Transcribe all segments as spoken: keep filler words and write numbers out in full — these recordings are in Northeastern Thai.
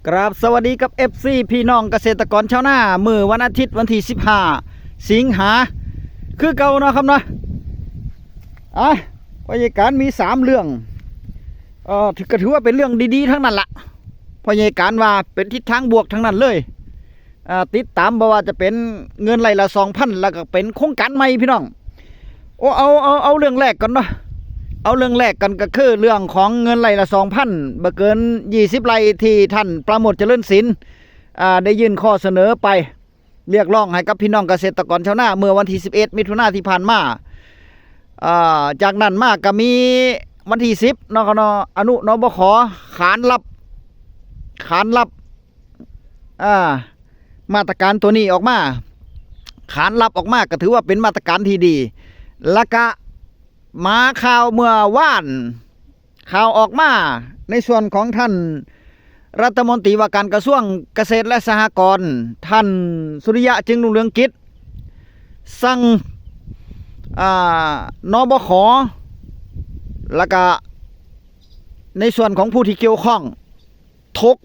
กราบสวัสดีกับ เอฟซี พี่น้องเกษตรกรชาวนา มื้อวันอาทิตย์วันที่ สิบห้า สิงหา คือเก่าเนาะครับเนาะ อ่ะ พ่อใหญ่การมีสามเรื่อง เอ่อ ถือ ก็ถือว่าเป็นเรื่องดีๆ ทั้งนั้นละ พ่อใหญ่การว่าเป็นทิศทางบวกทั้งนั้นเลย อ่า ติดตามบ่ว่าจะเป็นเงินไร่ละ สองพัน แล้วก็เป็นโครงการใหม่พี่น้อง โอ้ เอา เอา เอาเรื่องแรกก่อนเนาะ เอาเรื่องแรกกันก็คือเรื่องของเงินไร่ละ สองพัน บ่เกิน ยี่สิบ ไร่ที่ท่านปราโมช เจริญศิลป์ อ่า ได้ยื่นข้อเสนอไป เรียกร้องให้กับพี่น้องเกษตรกรชาวนา เมื่อวันที่ สิบเอ็ด มิถุนายนที่ผ่านมา อ่า จากนั้นมาก็มีวันที่ สิบ เนาะครับเนาะ อนุ นบข ขานรับ ขานรับ อ่า มาตรการตัวนี้ออกมา ขานรับออกมาก็ถือว่าเป็นมาตรการที่ดี แล้วก็มาข่าวเมื่อวาน ข่าวออกมาในส่วนของท่านรัฐมนตรีว่าการกระทรวงเกษตรและสหกรณ์ ท่านสุริยะ จึงรุ่งเรืองกิจ สั่ง อ่า นบข แล้วก็ในส่วนของผู้ที่เกี่ยวข้อง ถก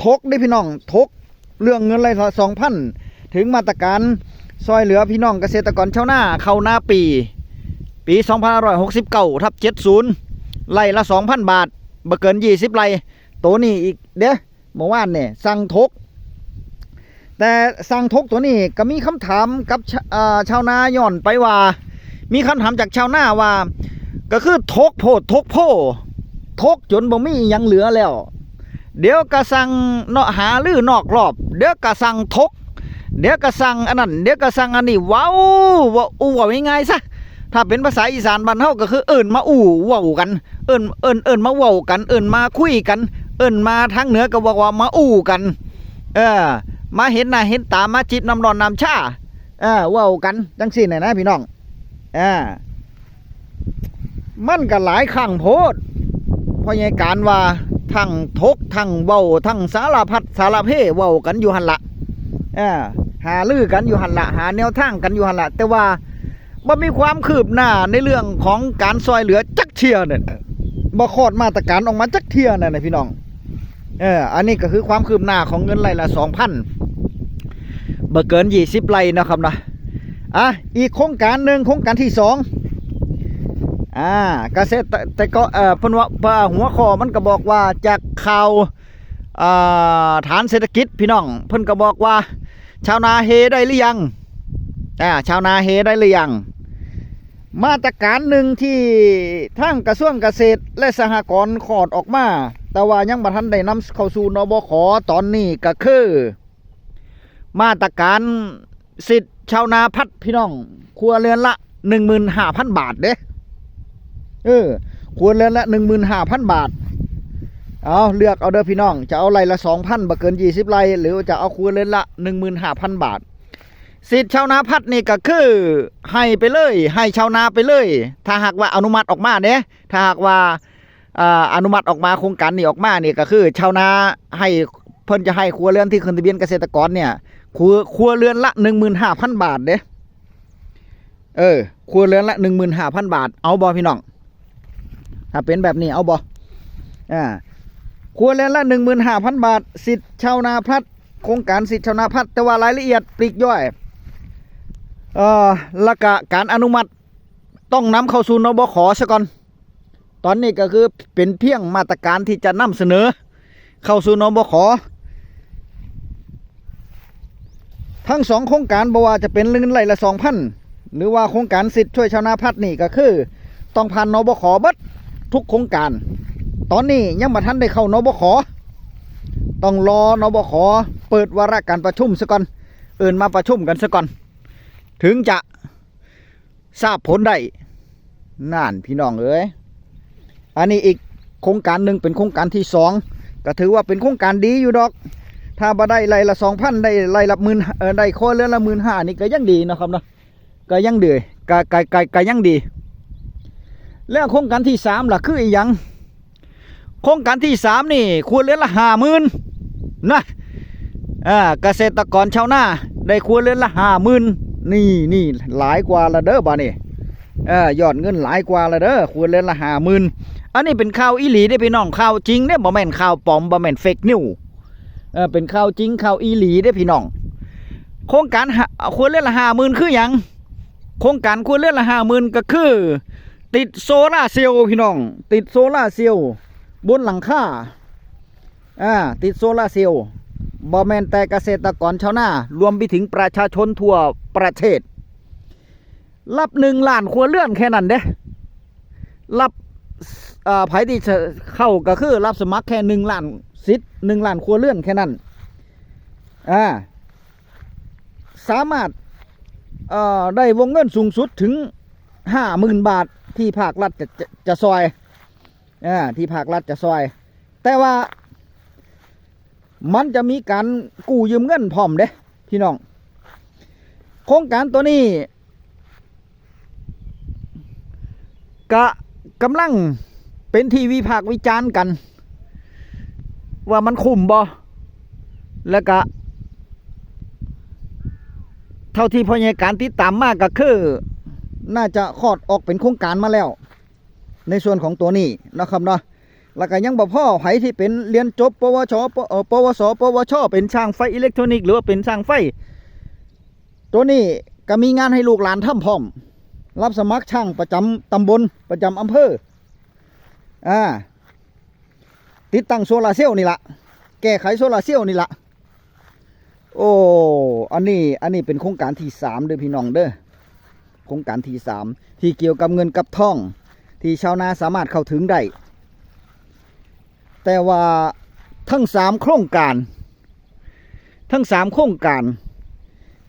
ถกเด้พี่น้อง ถกเรื่องเงินไร่ละ สองพัน ถึงมาตรการช่วยเหลือพี่น้องเกษตรกรชาวนาเข้านาปี ปี สองพันห้าร้อยหกสิบเก้าทับเจ็ดศูนย์ ไร่ละ สองพัน บาท บ่เกิน ยี่สิบ ไร่ ตัวนี้อีกเด้ เมื่อวานเนี่ยสั่งถก แต่สั่งถกตัวนี้ก็มีคำถามกับชะ อ่า ชาวนาย้อนไปว่า มีคำถามจากชาวนาว่า ก็คือถกโพดถกโพ ถกจนบ่มีหยังเหลือแล้ว เดี๋ยวก็สั่งเนาะ หารือนอกรอบ เดี๋ยวก็สั่งถก เดี๋ยวก็สั่งอันนั้น เดี๋ยวก็สั่งอันนี้ เว้า เว้า อู้ เว้าง่ายๆซะ ถ้าเป็นภาษาอีสานบ้านเฮาก็คือเอิ้นมาอู้เว้ากัน เอิ้น เอิ้น เอิ้นมาเว้ากัน เอิ้นมาคุยกัน เอิ้นมาทางเหนือก็บอกว่ามาอู้กัน เออ มาเห็นหน้าเห็นตา มาจิบน้ำร้อนน้ำชา เออ เว้ากันจังซี่น่ะนะพี่น้อง อ่า มันก็หลายครั้งโพด พ่อใหญ่การว่าทั้งถกทั้งเว้าทั้งสารพัดสารเพเว้ากันอยู่หั่นละ เออ หารือกันอยู่หั่นละ หาแนวทางกันอยู่หั่นละ แต่ว่าบ่มีความคืบหน้าในเรื่องของการช่วยเหลือจักเทื่อเนี่ย บ่คลอดมาตรการออกมาจักเทื่อนั่นนะพี่น้อง เออ อันนี้ก็คือความคืบหน้าของเงินไร่ละ สองพัน บ่เกิน ยี่สิบ ไร่เนาะครับเนาะ อ่ะ อีกโครงการหนึ่ง โครงการที่สอง อ่า เกษตร แต่ก็ เอ่อ เพิ่นว่า ว่าหัวข้อมันก็บอกว่าจากข่าว อ่า ฐานเศรษฐกิจพี่น้อง เพิ่นก็บอกว่า ชาวนาเฮได้หรือยัง อ่า ชาวนาเฮได้หรือยัง มาตรการหนึ่งที่ทางกระทรวงเกษตรและสหกรณ์คลอดออกมา แต่ว่ายังบ่ทันได้นำเข้าสู่ นบข ตอนนี้ก็คือ มาตรการสิทธิ์ชาวนาพัฒน์พี่น้อง ครัวเรือนละ หนึ่งหมื่นห้าพัน บาทเด้ เออ ครัวเรือนละ หนึ่งหมื่นห้าพัน บาท เอาเลือกเอาเด้อพี่น้อง จะเอาไร่ละ สองพัน บ่เกิน ยี่สิบ ไร่ หรือจะเอาครัวเรือนละ หนึ่งหมื่นห้าพัน บาท สิทธิ์ชาวนาพัฒน์นี่ก็คือให้ไปเลย ให้ชาวนาไปเลย ถ้าหากว่าอนุมัติออกมาเด้ ถ้าหากว่า อ่า อนุมัติออกมา โครงการนี้ออกมานี่ก็คือชาวนาให้ เพิ่นจะให้ครัวเรือนที่ขึ้นทะเบียนเกษตรกรเนี่ย ครัว ครัวเรือนละ หนึ่งหมื่นห้าพัน บาทเด้ เออ ครัวเรือนละ หนึ่งหมื่นห้าพัน บาท เอาบ่พี่น้อง ถ้าเป็นแบบนี้เอาบ่ อ่า ครัวเรือนละ หนึ่งหมื่นห้าพัน บาท สิทธิ์ชาวนาพัฒน์ โครงการสิทธิ์ชาวนาพัฒน์ แต่ว่ารายละเอียดปลีกย่อย เอ่อ แล้วก็การอนุมัติต้องนำเข้าสู่ นบข ซะก่อน ตอนนี้ก็คือเป็นเพียงมาตรการที่จะนำเสนอเข้าสู่ นบข ทั้งสองโครงการ บ่ว่าจะเป็นเงินไร่ละ สองพัน หรือว่าโครงการสิทธิ์ช่วยชาวนาพัฒน์นี่ก็คือ ต้องผ่าน นบข เบิดทุกโครงการ ตอนนี้ยังบ่ทันได้เข้า นบข ต้องรอ นบข เปิดวาระการประชุมซะก่อน เอิ้นมาประชุมกันซะก่อน ถึงจะทราบผลได้ นั่นพี่น้องเอ้ย อันนี้อีกโครงการหนึ่ง เป็นโครงการที่สอง ก็ถือว่าเป็นโครงการดีอยู่ดอก ถ้าบ่ได้ไร่ละ สองพัน ได้ไร่ละหมื่น เอ่อ ได้ครัวเรือนละ หมื่นห้า นี่ก็ยังดีเนาะครับเนาะ ก็ยังดี ก็ ก็ ก็ ก็ยังดี แล้วโครงการที่สามล่ะคืออีหยัง โครงการที่สามนี่ครัวเรือนละ ห้าหมื่น นะ อ่า เกษตรกรชาวนาได้ครัวเรือนละ ห้าหมื่น นี่ นี่หลายกว่าละเด้อบาดนี้ เอ่อ ยอดเงินหลายกว่าละเด้อ ครัวเรือนละ ห้าหมื่น อันนี้เป็นข่าวอีหลีเด้อพี่น้อง ข่าวจริงเด้อ บ่แม่นข่าวปลอม บ่แม่นเฟกนิวส์ เออ เป็นข่าวจริง ข่าวอีหลีเด้อพี่น้อง โครงการห้า ครัวเรือนละห้าหมื่นคือหยัง โครงการครัวเรือนละห้าหมื่นก็คือ ติดโซลาร์เซลล์พี่น้อง ติดโซลาร์เซลล์บนหลังคา อ่า ติดโซลาร์เซลล์ บ่แม่นแต่เกษตรกรชาวนา รวมไปถึงประชาชนทั่วประเทศ รับหนึ่งล้านครัวเรือนแค่นั้นเด้ รับ เอ่อ ไผที่จะเข้าก็คือรับสมัครแค่หนึ่งล้านสิทธิ์ หนึ่งล้านครัวเรือนแค่นั้น อ่า สามารถ เอ่อ ได้วงเงินสูงสุดถึงห้าหมื่นบาท ที่ภาครัฐจะ จะ จะซอย อ่า ที่ภาครัฐจะซอย แต่ว่า มันจะมีการกู้ยืมเงินพร้อมเด้ พี่น้อง โครงการตัวนี้ กะกำลังเป็นที่วิพากษ์วิจารณ์กัน ว่ามันคุ้มบ่ แล้วกะ เท่าที่พ่อใหญ่การติดตามมาก็คือ น่าจะคลอดออกเป็นโครงการมาแล้ว ในส่วนของตัวนี้เนาะครับเนาะ แล้วก็ยังบ่พอ ไผที่เป็นเรียนจบ ปวช ป เอ่อ ปวส ปวช เป็นช่างไฟอิเล็กทรอนิกส์ หรือว่าเป็นช่างไฟ ตัวนี้ก็มีงานให้ลูกหลานทำพร้อม รับสมัครช่างประจำตำบล ประจำอำเภอ อ่า ติดตั้งโซลาร์เซลล์นี่ละ แก้ไขโซลาร์เซลล์นี่ละ โอ้ อันนี้ อันนี้เป็นโครงการที่สามเด้อพี่น้องเด้อ โครงการที่สาม ที่เกี่ยวกับเงินกับทอง ที่ชาวนาสามารถเข้าถึงได้ แต่ว่าทั้งสามโครงการ ทั้งสามโครงการ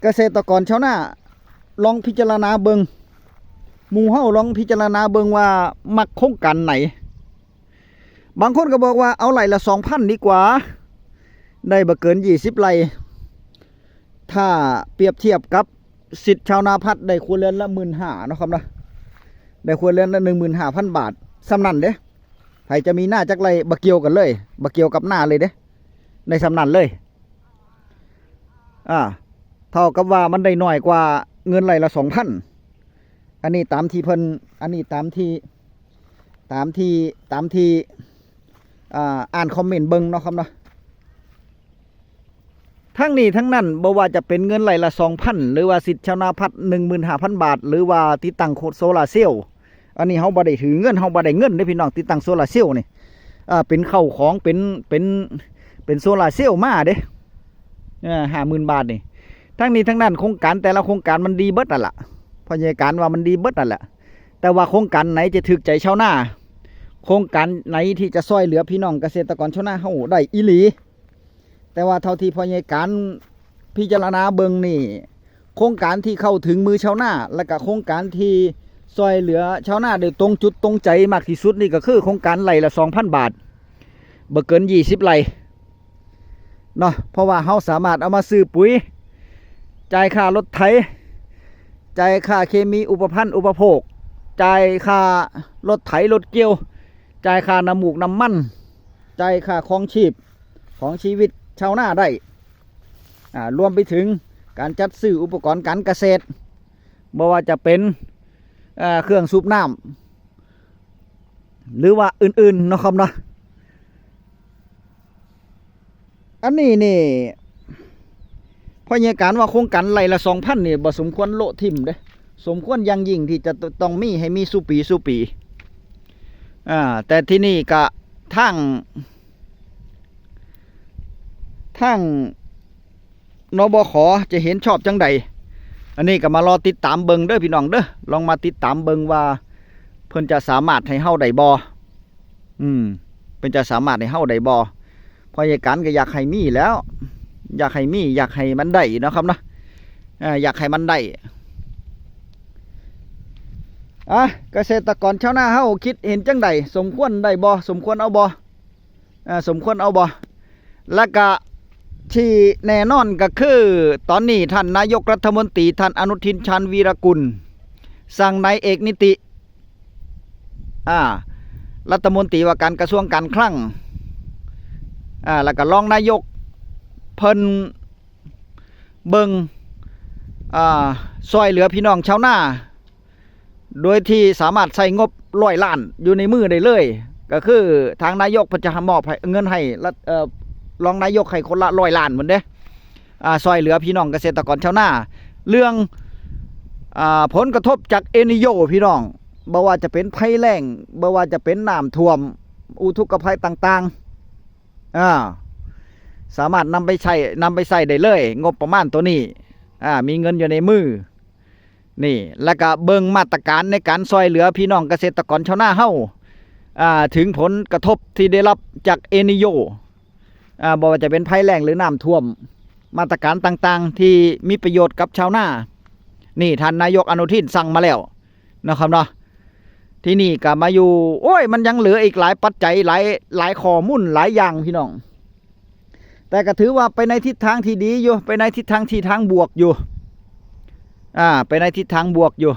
เกษตรกรชาวนา ลองพิจารณาเบิ่ง หมู่เฮาลองพิจารณาเบิ่งว่ามักโครงการไหน บางคนก็บอกว่าเอาไร่ละสองพันดีกว่า ได้บ่เกินยี่สิบไร่ ถ้าเปรียบเทียบกับสิทธิ์ชาวนาพัฒน์ได้ครัวเรือนละหมื่นห้าเนาะครับเนาะ ได้ครัวเรือนละหนึ่งหมื่นห้าพันบาท ส่ำนั้นเด้ ไผจะมีนาจักไร่บ่เกี่ยวกันเลย บ่เกี่ยวกับนาเลยเด้ ในส่ำนั้นเลย อ่า เท่ากับว่ามันได้น้อยกว่าเงินไร่ละสองพัน อันนี้ตามที่เพิ่น อันนี้ตามที่ ตามที่ ตามที่ อ่า อ่านคอมเมนต์เบิ่งเนาะครับเนาะ ทั้งนี้ทั้งนั้น บ่ว่าจะเป็นเงินไร่ละสองพัน หรือว่าสิทธิ์ชาวนาพัฒน์หนึ่งหมื่นห้าพันบาท หรือว่าติดตั้งโซลาร์เซลล์ อันนี้เฮาบ่ได้ถือเงิน เฮาบ่ได้เงินเด้พี่น้อง ติดตั้งโซลาร์เซลล์นี่ อ่า เป็นเข้าของ เป็น เป็น เป็นโซลาร์เซลล์มาเด้ เออ ห้าหมื่นบาทนี่ ทั้งนี้ทั้งนั้น โครงการแต่ละโครงการมันดีเบิดนั่นล่ะ พ่อใหญ่การว่ามันดีเบิดนั่นแหละ แต่ว่าโครงการไหนจะถูกใจชาวนา โครงการไหนที่จะซอยเหลือพี่น้องเกษตรกรชาวนาเฮาได้อีหลี แต่ว่าเท่าที่พ่อใหญ่การพิจารณาเบิ่งนี่ โครงการที่เข้าถึงมือชาวนา และก็โครงการที่ซอยเหลือชาวนาโดยตรงจุดตรงใจมากที่สุดนี่ก็คือโครงการไร่ละสองพันบาท บ่เกินยี่สิบไร่เนาะ เพราะว่าเฮาสามารถเอามาซื้อปุ๋ย จ่ายค่ารถไถ จ่ายค่าเคมีอุปภัณฑ์อุปโภค จ่ายค่ารถไถรถเกี่ยว จ่ายค่าน้ำมูกน้ำมัน จ่ายค่าครองชีพของชีวิตชาวนาได้ อ่า รวมไปถึงการจัดซื้ออุปกรณ์การเกษตร บ่ว่าจะเป็น เอ่อ เครื่องสูบน้ำ หรือว่าอื่นๆเนาะครับเนาะ อันนี้นี่ พ่อใหญ่การว่าโครงการไร่ละสองพันนี่บ่สมควรโละถิ่มเด้ สมควรอย่างยิ่งที่จะต้องมีให้มีสู่ปีสู่ปี อ่า แต่ที่นี่ก็ทาง ทาง นบข จะเห็นชอบจังใด อันนี้ก็มารอติดตามเบิ่งเด้อพี่น้องเด้อ ลองมาติดตามเบิ่งว่าเพิ่นจะสามารถให้เฮาได้บ่ อืม เพิ่นจะสามารถให้เฮาได้บ่ พ่อใหญ่การก็อยากให้มีแหล้ว อยากให้มี อยากให้มันได้เนาะครับเนาะ อ่า อยากให้มันได้ อ่ะ เกษตรกรชาวนาเฮาคิดเห็นจังใด สมควรได้บ่ สมควรเอาบ่ อ่า สมควรเอาบ่ และก็ที่แน่นอนก็คือ ตอนนี้ท่านนายกรัฐมนตรีท่านอนุทินชาญวีรกุล สั่งนายเอกนิติ อ่า รัฐมนตรีว่าการกระทรวงการคลัง อ่า แล้วก็รองนายก เพิ่นเบิ่ง อ่า ซอยเหลือพี่น้องชาวนา โดยที่สามารถใช้งบร้อยล้านอยู่ในมือได้เลย ก็คือทางนายกเพิ่นจะมอบให้ เงินให้รัฐ เอ่อ รองนายกให้คนละร้อยล้านหมดเด้ อ่า ซอยเหลือพี่น้องเกษตรกรชาวนา เรื่อง อ่า ผลกระทบจากเอลนีโญพี่น้อง บ่ว่าจะเป็นภัยแล้ง บ่ว่าจะเป็นน้ำท่วม อุทกภัยต่างๆ อ่า สามารถนำไปใช้ นำไปใช้ได้เลย งบประมาณตัวนี้ อ่า มีเงินอยู่ในมือ นี่ แล้วก็เบิ่งมาตรการในการซอยเหลือพี่น้องเกษตรกรชาวนาเฮา อ่า ถึงผลกระทบที่ได้รับจากเอลนีโญ อ่า บ่ว่าจะเป็นภัยแล้งหรือน้ำท่วม มาตรการต่างๆ ที่มีประโยชน์กับชาวนา นี่ท่านนายกอนุทินสั่งมาแล้วนะครับเนาะ ที่นี่ก็มาอยู่ โอ้ย มันยังเหลืออีกหลายปัจจัย หลาย หลายข้อมูล หลายอย่างพี่น้อง แต่ก็ถือว่าไปในทิศทางที่ดีอยู่ ไปในทิศทางที่ทางบวกอยู่ อ่า ไปในทิศทางบวกอยู่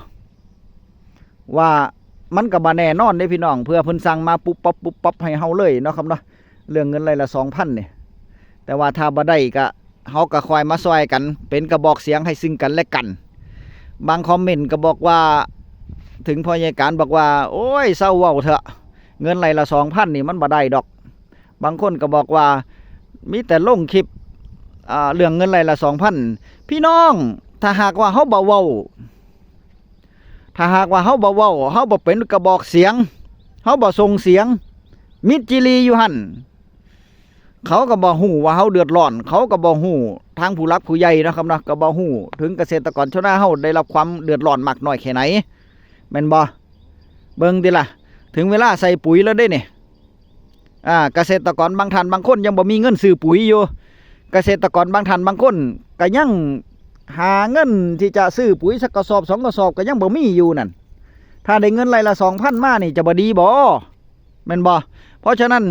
ว่ามันก็บ่แน่นอนเด้พี่น้อง เพื่อเพิ่นสั่งมาปุ๊บปั๊บปุ๊บปั๊บให้เฮาเลยเนาะครับเนาะ เรื่องเงินไร่ละสองพันนี่ แต่ว่าถ้าบ่ได้ก็ เฮาก็คอยมาซอยกัน เป็นกระบอกเสียงให้ซึ่งกันและกัน บางคอมเมนต์ก็บอกว่า ถึงพ่อใหญ่การบอกว่า โอ้ย เซาเว้าเถอะ เงินไร่ละสองพันนี่มันบ่ได้ดอก บางคนก็บอกว่า มีแต่ลงคลิป อ่า เรื่องเงินไร่ละสองพัน พี่น้อง ถ้าหากว่าเฮาบ่เว้า ถ้าหากว่าเฮาบ่เว้า เฮาบ่เป็นกระบอกเสียง เฮาบ่ส่งเสียง มิดจิลีอยู่หั่น เขาก็บ่ฮู้ว่าเฮาเดือดร้อน เขาก็บ่ฮู้ ทางผู้หลักผู้ใหญ่เนาะครับเนาะ ก็บ่ฮู้ถึงเกษตรกรชาวนาเฮาได้รับความเดือดร้อนมากน้อยแค่ไหน แม่นบ่ เบิ่งติล่ะ ถึงเวลาใส่ปุ๋ยแล้วเด้นี่ อ่า เกษตรกรบางท่านบางคนยังบ่มีเงินซื้อปุ๋ยอยู่ เกษตรกรบางท่านบางคนก็ยังหาเงินที่จะซื้อปุ๋ยสักกระสอบสองกระสอบก็ยังบ่มีอยู่นั่น ถ้าได้เงินไร่ละสองพันมานี่จะบ่ดีบ่ แม่นบ่ เพราะฉะนั้น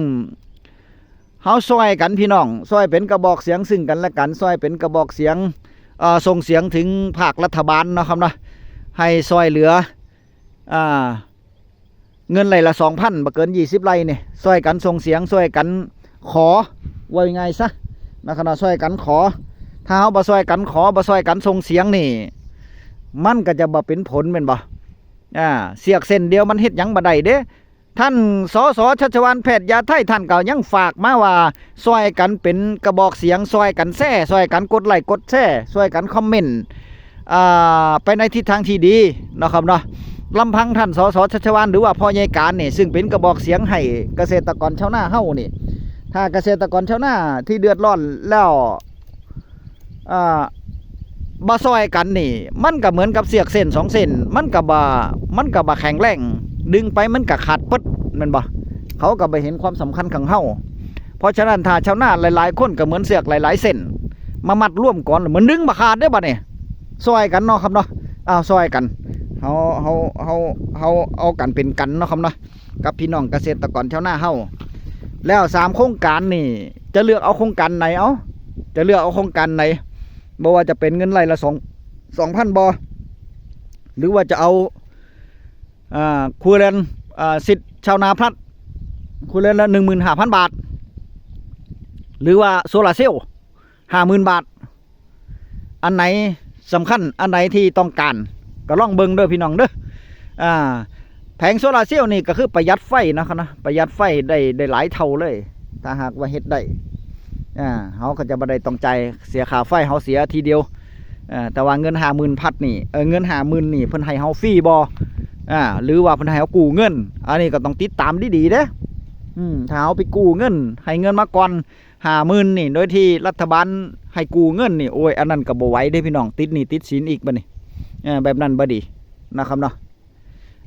เฮาซอยกันพี่น้อง ซอยเป็นกระบอกเสียงซึ่งกันและกัน ซอยเป็นกระบอกเสียง เอ่อ ส่งเสียงถึงภาครัฐบาลเนาะครับเนาะ ให้ซอยเหลือ อ่า เงินไร่ละสองพัน บ่เกินยี่สิบไร่นี่ ซอยกันส่งเสียง ซอยกันขอ ว่าง่ายๆซะ นะครับเนาะ ซอยกันขอ ถ้าเฮาบ่ซอยกันขอ บ่ซอยกันส่งเสียงนี่ มันก็จะบ่เป็นผลแม่นบ่ อ่า เสียกเส้นเดียวมันเฮ็ดหยังบ่ได้เด้ ท่าน สส ชัชวาล แพทยาไทย ท่านก็ยังฝากมาว่า ซอยกันเป็นกระบอกเสียง ซอยกันแชร์ ซอยกันกดไลค์กดแชร์ ซอยกันคอมเมนต์ อ่า ไปในทิศทางที่ดีเนาะครับเนาะ ลำพังท่าน สส ชัชวาล หรือว่าพ่อใหญ่การนี่ ซึ่งเป็นกระบอกเสียงให้เกษตรกรชาวนาเฮานี่ ถ้าเกษตรกรชาวนาที่เดือดร้อนแล้ว อ่า บ่ซอยกันนี่ มันก็เหมือนกับเสียกเส้นสองเส้น มันก็บ่ มันก็บ่แข็งแรง ดึงไปมันก็ขาดปึ๊ด แม่นบ่ เขาก็บ่เห็นความสำคัญของเฮา เพราะฉะนั้นถ้าชาวนาหลายๆคนก็เหมือนเสียกหลายๆเส้น มามัดรวมก่อน มันดึงบ่ขาดเด้บัดนี้ ซอยกันเนาะครับเนาะ อ้าว ซอยกัน เฮา เฮา เฮา เฮาเอากันเป็นกันเนาะครับเนาะ กับพี่น้องเกษตรกรชาวนาเฮา แล้วสามโครงการนี่ จะเลือกเอาโครงการไหน เอา จะเลือกเอาโครงการไหน บ่ว่าจะเป็นเงินไร่ละสอง สองพันบ่ หรือว่าจะเอา อ่า ครัวเรือน อ่า สิทธิ์ชาวนาพลัด ครัวเรือนละหนึ่งหมื่นห้าพันบาท หรือว่าโซลาร์เซลล์ห้าหมื่นบาท อันไหนสำคัญ อันไหนที่ต้องการ ก็ลองเบิ่งเด้อพี่น้องเด้อ อ่า แผงโซลาร์เซลล์นี่ก็คือประหยัดไฟเนาะครับเนาะ ประหยัดไฟได้ ได้หลายเท่าเลย ถ้าหากว่าเฮ็ดได้ อ่า เฮาก็จะบ่ได้ต้องจ่ายเสียค่าไฟ เฮาเสียทีเดียว อ่า แต่ว่าเงินห้าหมื่นพลัดนี่ เออ เงินห้าหมื่นนี่เพิ่นให้เฮาฟรีบ่ อ่า หรือว่าเพิ่นให้เฮากู้เงิน อันนี้ก็ต้องติดตามดีๆเด้ อืม ถ้าเฮาไปกู้เงิน ให้เงินมาก่อนห้าหมื่นนี่ โดยที่รัฐบาลให้กู้เงินนี่ โอ้ย อันนั้นก็บ่ไหวเด้พี่น้อง ติดหนี้ติดสินอีกบัดนี้ เออ แบบนั้นบ่ดีนะครับเนาะ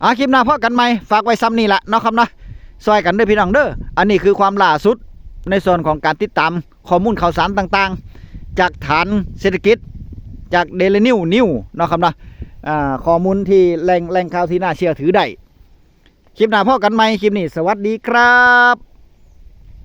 อ่า คลิปหน้าพ้อกันใหม่ ฝากไว้ส่ำนี่ละเนาะครับเนาะ ซอยกันเด้อพี่น้องเด้อ อันนี้คือความล่าสุดในส่วนของการติดตามข้อมูลข่าวสารต่างๆ จากฐานเศรษฐกิจ จาก Daily News News เนาะครับเนาะ อ่า ข้อมูลที่แหล่ง แหล่งข่าวที่น่าเชื่อถือได้ คลิปหน้าพ้อกันใหม่ คลิปนี้สวัสดีครับ